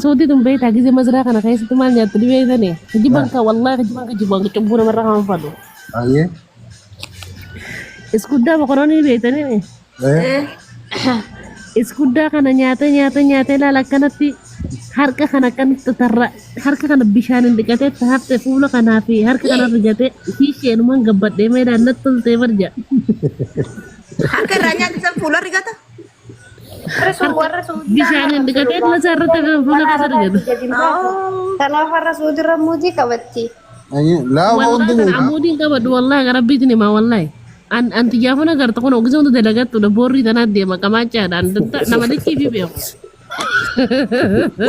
Suutii tun beektaa gizee maziraa kana keessatti maal nyaattu ni beektani? Kijiban kan wallaahi kijiban kijiban cubbuu namarra kan fadhu. Ayyee. Iskuddaa mokoronii beektanii? Eh. Iskuddaa kana nyaatee nyaatee nyaatee ilaala akkanatti harka kana akkanatti tarra harka kana bishaaniin dhiqatee itti hafte fuula kanaa fi harka kana rigatee isheenumaan gabbadhee meedhaan natti toltee barja. Harka irraa nyaata san fuula rigata. Warri sun warra suudiidhaan Bishaaniin arrabsu dhiqatee dhugaa. masaa irratti kan fuula Mana keessa Arabaatti rigata. gadi hin baatu. Kanaaf warra suudiirra muuzii qabatti. Ayyee. Laa Wallahi hundi kana beeka. amuudiin qabadhu wallahi gara rabbiitiin himaa wallahi. An an xiyyaafuna garta kun ogisa hunda dalagattuudha boorrii tanaa deema qamaachaadhaan nama likkii fi beeku.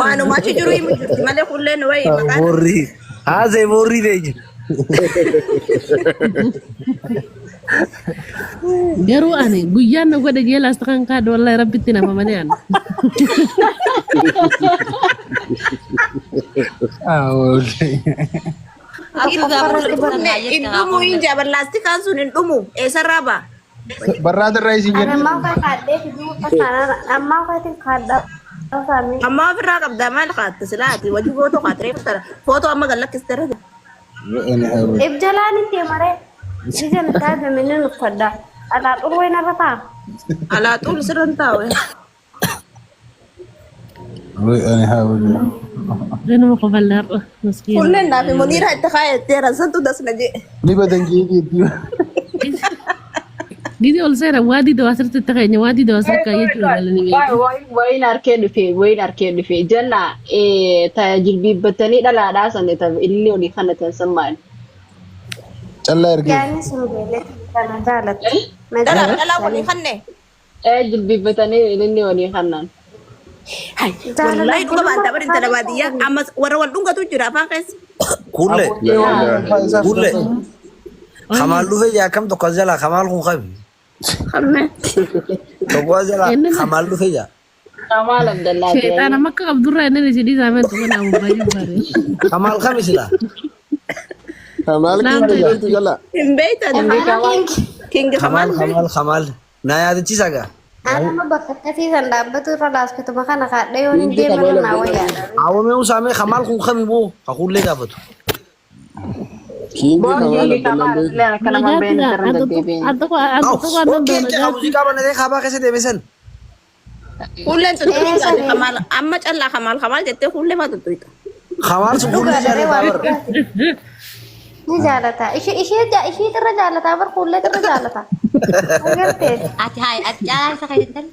Waanuma achi jiru himu jirti malee kulleen wayi maqaan. Boorrii. Haasee boorrii ta'e jira. Garuu ani guyyaan na godhe jee laasta kan kaadhu wallahi rabbitti nama malee ani. Ah, wallahi. Hin dhumne hin dhumu hin jaaballaastikkaan sun hin dhumu eessarraa ba'a. Barraata irraa isin Ani jedhe. ammaa kan kaadhee fiduu akka ammaa kaatiin kaadhaa. Ammaa ofirraa qabdaa maal kaatta silaati wajji footoo kaatee reefu footoo amma gad lakkiste irra. If jalaan itti maree. Ija na taajame nan uffadha. Alaa xurwee narra ta'a. Alaa xuul sirra hin taa'u. Ani haa hojii. Ganama qofallee har'a maskiina. Kunneen naaf muniira itti kaayatteera santu dasna jee. Ni badan jeetii itti. Gizee ol seera waadii dawaa sirriitti itti keenya waadii dawaa sirrii kaayyachuu eegalanii beeku. Wayin harkee dhufe wayin harkee dhufe jenna ta jilbiibbatanii dhalaadhaa sana ta illee olii kana tan san maali. Callaa ergee. Yaanni sun beellee kana jaalatti. Na Dhalaa dhalaa walii jaalatti. kanne. Jilbiibbatanii ilillee olii kanaan. Hai, Jaalala wallahi dhuga obbolummaa baanta bari intala qofaa baadiyyaa beekaa ammas warra wal dhungatu jira afaan keessa. Kulle. Aboo La ilaha isaa Kulle. illallah. Kamaal dhufe jaa akkam tokko as jalaa kamaal kun qabi. Hamme. Tokko as jalaa Inni kamaal dhufe jaa. Kamaal Abdallaa sheexaana makka qabdurraa inni isin dhiisaa meetu mana abbaa jibbaare. Kamaal kami silaa? Kamaal Naam kingi jedhamtu jala. Hin beektan. Inni Kamaal. Kingi Kamaal Kamaal. kamaal kamaal. Na yaadachiisa gaa. Anuma bakka akkasii san dhaabbatu irra laaskituma kana kaadhee yoon hin Kingi deeman Kamaal naa Abdallaa. wayyaadha. Awwamee usaamee kamaal kun kami moo kakuullee gaafatu. Kingi Kamaal Kingi Abdallaan Kamaal beektu. illee akka nama hin Nagaatti beekne irra deddeebi'een. antu tokko annan Okkee doona jecha gaatti. muuziqaa banatee kaabaa keessa deeme san. Kuulleen Ee tuttuqaa sani Kamaal amma callaa Kamaal Kamaal jettee kuullee maa tuttuqxa. Kamaal sun kuullee dhugaadha ree jaalataa waan bara. dhugaati. Ni jaalata. Ishee ishee ishee irra jaalataa bar kuullee irra jaalata. Agartee Ati hayi ati caalaa isa keessatti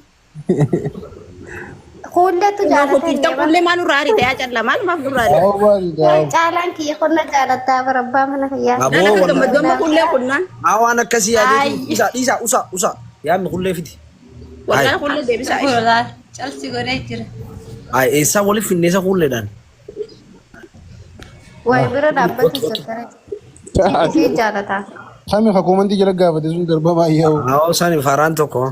kuulleetu Nama jaalata kuttiifta inni bar. kuullee maa nurraa ariite yaa callaa maal maaf nurraa ariite. Awwa baali gaa. Caalaan kiyya qonna jaalataa bar abbaa mana kiyyaa. Naan Aboo akka wallahi. gammadu amma kuullee kunnaan. Haa waan akkasii yaadeetu Ay. dhiisaa dhiisaa usaa usaa yaadni kullee fidi. Hayi Wallahi kuullee deebisaa ishee. Astagfirullah. Calsi godhee jira. hayi eessaa waliif finneessa kulleedhaan. Wayi bira dhaabbatu Otu otu. jirtare. Ishee jaalataa. Kami hakuumantii jala gaafate sun darba baay'ee. Haa isaan faaraan tokko.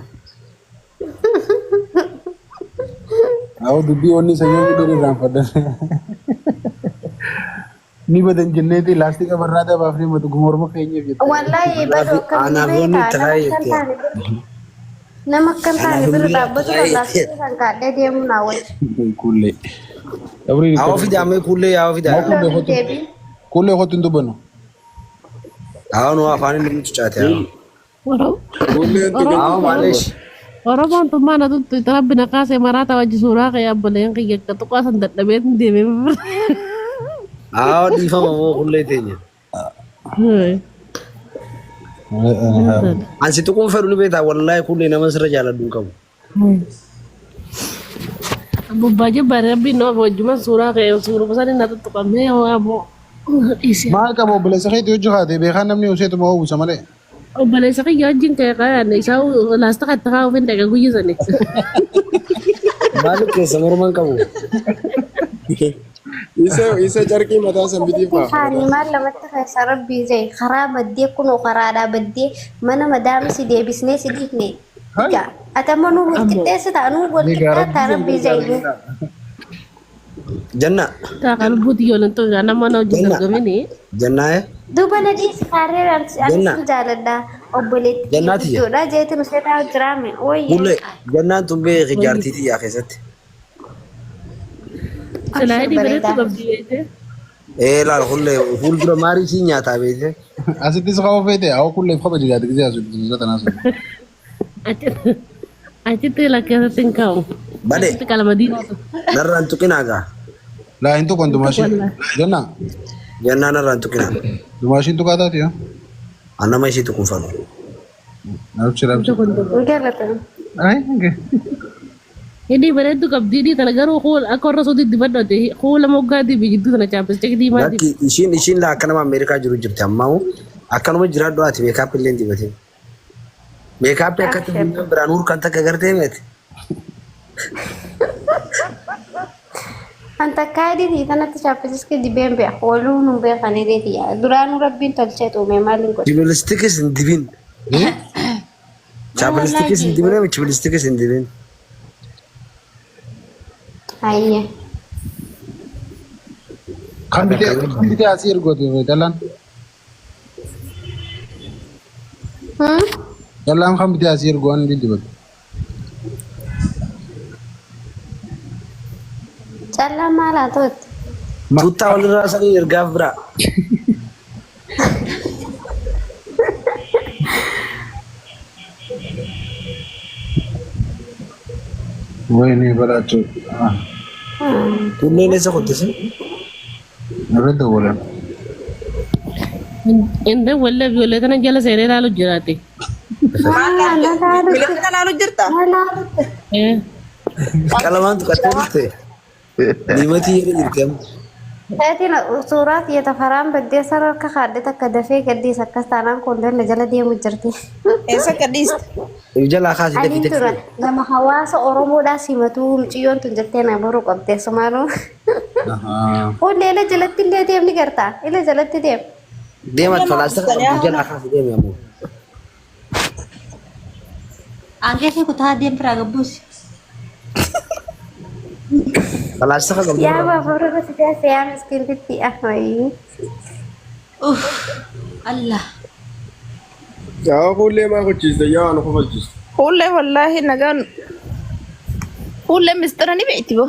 Awwa dubbii onni isa yoo guddan irraanfadhan. Ni badan jenneeti laastika barraata baafnee matu morma keenyaaf jette. Wallahi badu akkamitti Anaaf yoonni beektaa itti nama kaa'ee akkan jette. taane bira nama akkan Anaaf taane bira yoonni itti dhaabbatu kaa'ee irra jette. laastika san kaadhee deemuu naa wayya. Kuullee. Dabrii Haa fidaa mee kullee yaa fidaa. Moo kuullee Loon kottu. deebiin. Kuullee kottu hin dubbannu. Haa nu afaan inni nuti caate haa. Kuulleen tuqin Haa maaleesh. Oromoon tun maana tuttu itti rabbi na kaasee maraata wajji suuraa kee abboleen kiyya akka tuqaa san dadhabee hin deemee. Haa dhiifama moo kullee teenya. Ansi tuquun fedhu ni beektaa wallaahi kullee nama sirra jaaladhu hin qabu. Abbaa jabbaare rabbiin nama wajjuma suuraa kee suuruma sanii na tuttuqamee waa moo dhiisee. Maal qaba obboleessa keetii hojii kaatee beekaan namni useetuma oowwisa malee. Obboleessa kiyya wajjin ka'e kaa'an isaa laastika itti kaa'uuf hin dhaqe guyya sani. Maaliif keessa morma hin qabu? Isa isa carqii mataa san bitiif Itti haani kaafamata. maal lamatti keessa rabbii zayi karaa baddee kunoo karaadhaa baddee mana madaama si deebisnee si dhiifne. Egaa ati amma nuu wal qixxeessita nuu wal Ni gaara qixxaatta rabbii zayi. Janna. Taa lubbuuti ijoolleen tun nama na wajjin Janna. dorgomini. Jannaa eh? Duuba na dhiisi kaarree ani Janna. sin jaaladha obboleetti kiyya Jannaa tiyya. guddoodha jeetiin useetaa jiraame wayye. Kuullee jannaan tun beeki jaartii tiyyaa keessatti. Silaa Abshir hidhii bareedduu bareedaa. qabdi beekte. Ee laal kullee fuuldura maarii sii nyaataa beekte. Asittis qaba feete awwa kulleef qaba jigaati gisee asittis tanaas. Achitti lakkeessatti hin kaa'u. Bade Achitti qalama diimaa. narraan tuqinaa gaa. Laa hin tuqan dumaashiin. Janna Jannaa narraan tuqinaa. dumaashiin tuqaa taati yoo. Annama ishii tuqun fadhu. Abshir abshir. Galata. Ay okay. Hidhii bareedduu qabdi hidhii tana garuu kuula akka warra suutii dibadhate kuula moggaa dibi jidduu tana chaappistee diimaa dibi. Lakki ishiin ishiin laa akka nama Ameerikaa jiru jirti ammaa akkanuma jiraadhu ati meekaappii illee hin dibatin. Meekaappii akkatti Abshir. funyaan biraan hurkan takka gartee meeti. An takkaa hidhiitii tanatti chaappisiski dibeen beeku. Waluu nun beekan hidhiitii. Duraanuu rabbiin tolchee xuume maaliin godhe. Chibilistikis hin dibin. Eh? Chaaplistikis hin dibin chibilistikis hin dibin. Hayyee. Kan bitee asii ergoote dallaan. Hmm? Dallaan kan bitee asii ergoo waan dibatu. Callaa maal haa ta'utti? Tuuttaa walirraa sanii ergaaf biraa. Wayne balaachuu. Kunneen eessa kuttise? Irra dawwalan. Inni wallee ijoollee tana jala seenee ilaalu jiraate. Maal laaltu? Miliqna laalu jirta? Maal haa ta'utti? Qalamaan tuqattee jirte. Niimatii jedhe jirti amma. Taatiin suuraa xiyya tafaraan baddee sarara kaadde takka dafee gaddiis akkas taanaan koolleen na jala deemu jirti. Eessa akka dhiiste? Jalaa kaasii Adiin dafii tura dafii. gama hawaasa Oromoodhaa simatuu mucayyoon tun jettee na boruu qabdee sumaanuu. Fuullee ila jalatti illee deemni gartaa ila jalatti deem. Deema falaasaka qabdu jalaa kaasii deemi ammoo. Ankeessi kutaa deem biraa gabbuusi. Falaasaka qabdu. Yaa baafurra gosa siyaasa yaa miskiintitti ahmayii. Uff Allah. Yaa fuullee maa kochiiste yaa waan kofalchiiste. Fuullee wallaahi nagaan fuullee mistira ni beekti boo.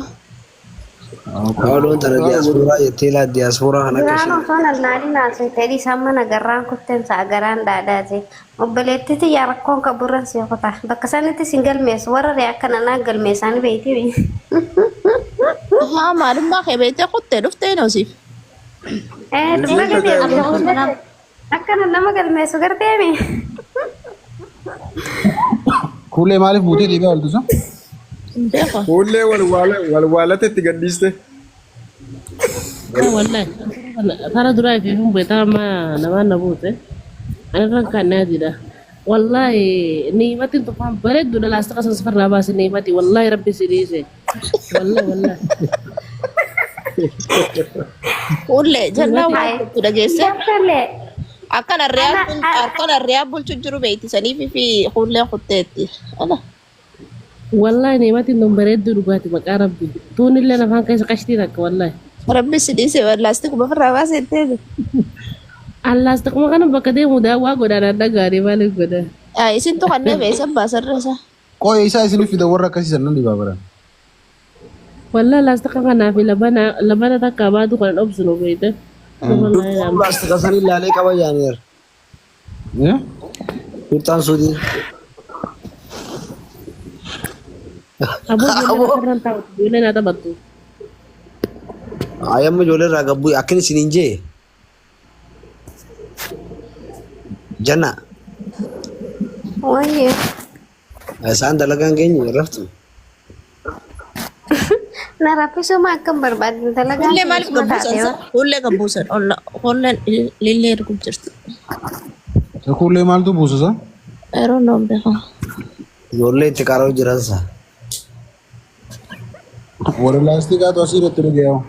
Awwaaloon tana diyaaspooraa jettee laa diyaaspooraa kan akka Duraan ishee. osoo nalnaaliin haasofte isaan mana garraan kutteen sa'a garaan dhaadhaate. Obboleettiti yaa rakkoon qaburran si kuta. Bakka sanitti sin galmeessu warra ree akka nanaa galmeessaan beekti. Haa maalummaa kee beektee kuttee dhuftee noosiif. Eh dubba gateetti. Akkana nama galmeessu garteemi. Kuulee maaliif buutee deebi'aa ooltu sun? Beeku. Fuullee walwaalate itti gadhiiste. Wallahi tara duraa fi hun beektaa amma namaan na buute. Ani irraan kaannee adiidha. Wallahi niimatiin tuffaan bareedduudha laastika san sifarraa baase niimati wallahi rabbi si dhiise. Wallahi wallahi. Fuullee jallaa waan kuttu dhageesse. Dabtalee. Akkan arriyaa bulchu jiru beekti saniif fi fuullee kutteetti. Ala. Wallahi niimatiin tun bareedduu dhugaati maqaa rabbi. Tuunillee afaan keessa qashtii takka wallahi. Rabbi si dhiise laastikuma ofirraa baasee ta'e. Allaastikuma kana bakka deemu daawwaa godhaan adda gaarii maaliif godhan? Isin tuqannee beesan baasarra isaa. Qo'ee isaa isiniif fida warra akkasii san nan dhibaa baran. Wallahi laastika kanaa fi labana labana takka baatu kan dhoobsinu beekte. Laastika sanii laalee qaba jaaneera. Eh? Turtaan suutii. Aboo ijoollee lafarraan taa'u ijoollee naa taphattu. Ayamma ijoollee irraa gabbuu akkin isin hin jee. Janna Wayye. isaan dalagaan geenyu raftu. Na raffisuma akkam barbaadne dalagaan Fuullee maaliif keessuma gabbuusan taate sa? Fuullee gabbuusan. Fuulleen lillee ergu jirti. Kuulee maaltu buusasa? Yeroo noon beeku. Ijoollee itti qaroo jiran sa. Warra laastikaatu asii irratti dhaga'amu.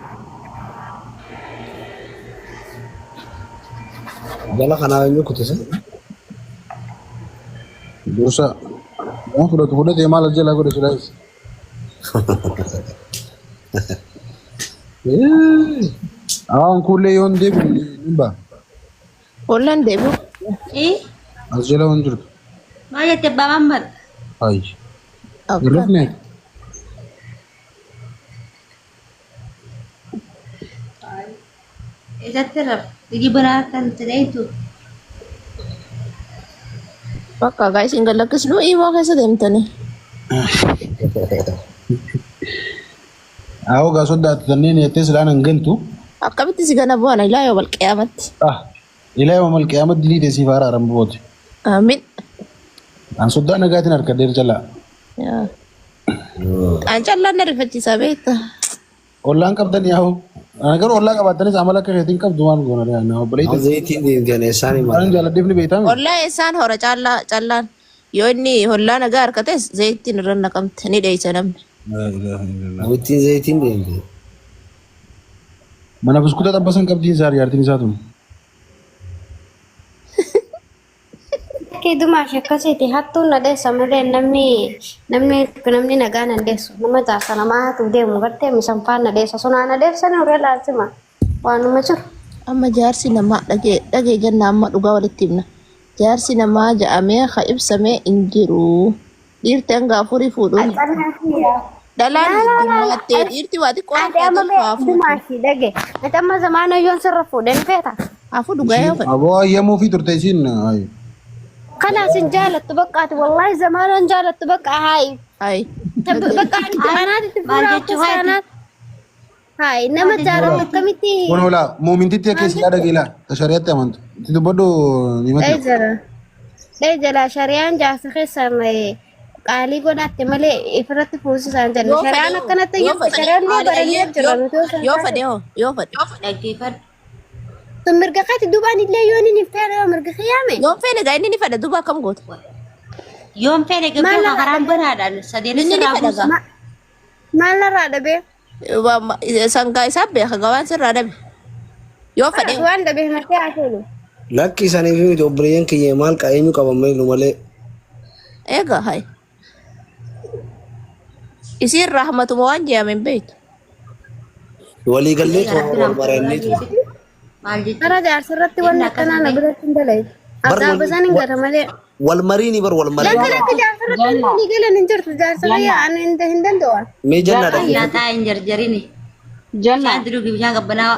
Jala kanaa eenyu kutise? Dursa. Waan fudhatu fudhatee maal as jalaa godhe silaas. Awaan kuulee yoon deebi'u ni ba'a. Fuulleen deebi'u. Eh As jala waan jirtu. maal jette abbaa Mahammad? Ayi. Hin rafne. Eessatti raf? Iji banaa kan ta'etu. Bakka gaa isin galakkisnu imoo keessa deemtanii. Awoo gaa soddaatu tanneen jettee silaan hin gantu. Akkamitti si gana bu'an ilaa yoo balqiyaamatti. Ah ilaa yoo malqiyaamatti dilii teessii faara aran boote. Amiin. An soddaa nagaatiin harkadheer jalaa. An callaan na rifachiisaa beekta. Ollaan qabdan yaa'u. Ana garuu ollaa qabaattanis amala akka keetiin qabdu waan goona na obboleetti. Zayitiin deemteen eessaan Waan himata. jaaladheef ni beektaa miti. Ollaa eessaan hora callaa callaan yoo inni hollaa nagaa harkates zayittiin irra naqamte ni dheeysa namni. Laa ilaaha illallah. Namittiin zayitiin deemte. Mana buskuta xabbasan qabdiin isaa jaartiin isaa tun. Lakkii dumaash akkasiiti hattuun na dheessa malee namni namni namni nagaa nan dheessu nama jaarsa namaa hatuuf deemu gartee misanfaan na dheessa sunaa na dheessa ni uree laalsima waanuma jiru. Amma jaarsi namaa dhagee dhagee jenna amma dhugaa walitti himna. Jaarsi namaa ja'amee ka ibsamee hin jiru. Dhiirti hanga afurii fuudhuun dhalaan heddummattee dhiirti waa xiqqoo Ati harkaa amma tolfa haa fuutu. dumaashi dhage ati amma zamaana yoon sirra fuudhe ni feeta. Haa fuudhu gahee Isiin aboo ayyamuu fi turte isiin. Ayi. Kalaas hin jaalattu bakka ati wallahi zamaana hin jaalattu bakka haayi. Hayi. Bakka anaatitti Maal fuula jechuu akkas haati? anaat haayi nama jaalattu akkamitti Kun hoolaa muumintitti akka isin yaada geelaa ta shari'aatti amantu. Itti dubbadhu ni mati. Dhee jala. Dhee jala shari'aan jaarsa keessaa qaalii godhatte malee ifirratti fuusisaan jenna. Yoo fedhe Shari'aan hoo akkanatti yoo jirtu fedhe shari'aan ni haali barannee ayyee jira yoo nuti osoo hin yoo taane. fedhe hoo yoo fedhe. Dhaggeeffadhu. Sun mirga keeti duubaan illee yoo inni hin feene yoo mirga kiyyaame. Yoo fedhe gaa inni ni fedha duuba akkam goota. Yoon fedhe Maal gabbee narraa karaan dhabee? banaadhaan sadeenis Inni ni irraa fedha buusa. gaa. Maal narraa dhabee? Sangaa isaa beeka gabaan sirraa dhabe. Yoo fedhe Kanaaf waan dhabee himatee haa seenu. Lakki isaanii fi miti obboleeyyan kiyya maal eenyu qaban malee malee. eega hayi. Isiin rahmatuma waan jedhame hin beektu. Walii gallee Rabbi wal nama barannee ture. Maal jechuudha? Kara jaarsa irratti wanni Inni akkanaa na akkasuma biratti hin dalagu. Bar Azaaba isaan hin gata malee. wal mariini bar wal mariini. Lakki lakki jaarsa irratti wanni Janna. walii galan hin jirtu jaarsa biyya ani hin danda'u. Mee jannaa Janna. dhaggeeffadhu. Nyaataa hin jarjarini. Janna. Bishaan dhugi bishaan qabbanaa.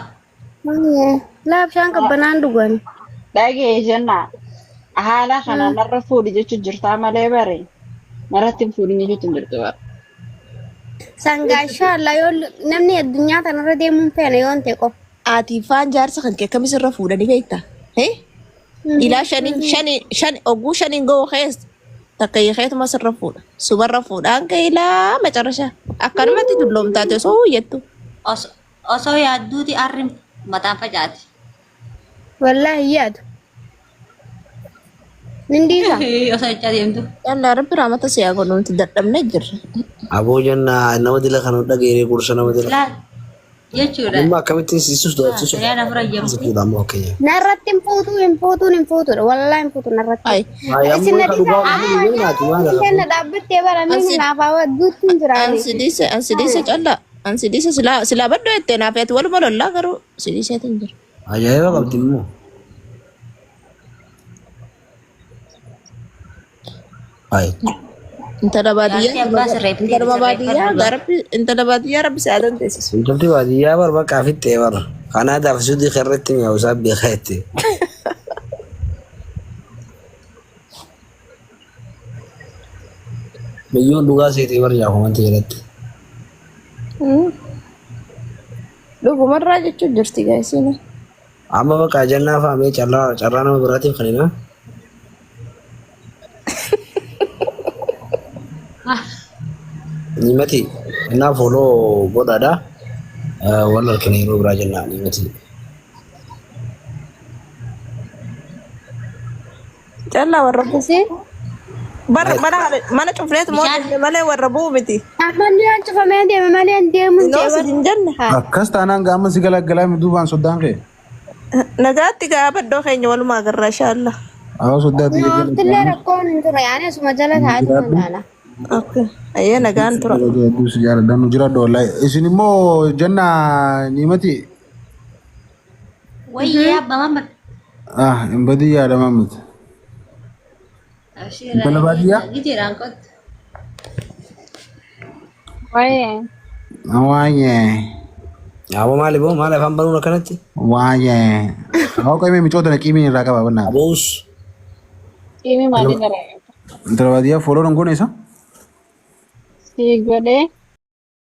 Laa bishaan qabbanaan dhugan. Dhagee jenna. Haala kana narra fuudhi jechuun jirtaa malee bare. Narratti hin fuudhin jechuun hin jirtu bare. Sangaa inshaallah yoo namni addunyaa tanarra deemuun feene yoon ta'e qofa. Ati faan jaarsa kan kee akkamis irra fuudhanii beekta? Ilaa shaniin shani shan oguu shaniin ga'u keessa takka hiikeetuma sirra fuudha. Subarra fuudha hanga ilaa macarrashaa akkanumatti dulloomtaate osoo huyyattu. Osoo yaadduuti arri mataan facaati. Wallaahi hin yaadu. Nin dhiisa. Osoo jechaa deemtu. Yallaa rabbi raamata si haa godhu nuti dadhabnee jirra. Aboo jannaa nama dila kana dhageeree gorsa nama dila. Laal jechuudha. Amma akkamittiin sisus doorsisu. Sariyaan afur ayyamu. Fuudha amma fakkeenya. Narratti hin fuutu hin fuutuun hin fuutuudha. Wallaahi hin fuutu narratti. Ay Isin na Ammoo dhiisa. dhugaa waliin nyaatu maal Isheen na dhaabbattee bara ansi min naaf hawaa duutti hin jiraani. ansi dhiise ansi dhiise callaa ansi dhiise silaa silaa baddoo jettee naaf ati waluma lollaa garuu si dhiiseetiin jira. Ajaa'iba qabdi immoo. Ay. Intala Jaartii baadiyyaa abbaa sirreeftee intala baadiyyaa sirreeffadhu. rabbi intala baadiyyaa rabbi si haa dandeessisu. Intalti baadiyyaa bar bakka fittee bar. Kanaadaaf suudii irratti mi'aawu isaa beekaa jette. Biyyoon dhugaa seetee bar jaafamanti jalatti. Dhugumarraa jechuun jirti gaa'isiin. Amma bakka jannaa faamee carraa carraa nama biraatiif kan himaa. Nimati innaa foloo godhaadha. Wal harkina yeroo biraa jennaa nimati. Callaa warra bu'u. Isin Bara mana mana cufneetu moo Bishaan deemne malee warra bu'u miti. manni waan cufamee deeme malee hin deemuun Noo ta'e si hin jenne. Akkas taanaan gaama si galaggalaa duubaan soddaan kee. Nagaatti gaa baddoo keenya walumaa agarra inshaalla. Awwa soddaatti Naaftillee rakkoon hin ture yaani asuma jala taa'atu danda'ana. Okay. Ayyee nagaan tura. Si jaaladha nu jiraadhu wallahi. Isin immoo janna nimati Wayyee abbaa mamma. ah hin badii yaadamaa miti. Intala baadiyyaa? Gijeeraan kottu. Waayee. Waayee. Aboo maali boo maali afaan banuun akkanatti? Waayee. Aboo qoyimee micoota na qiimiin irraa qaba bannaa. Aboos. Qiimii maalii gara Intala baadiyyaa fooloo nan goone isa? si godhee.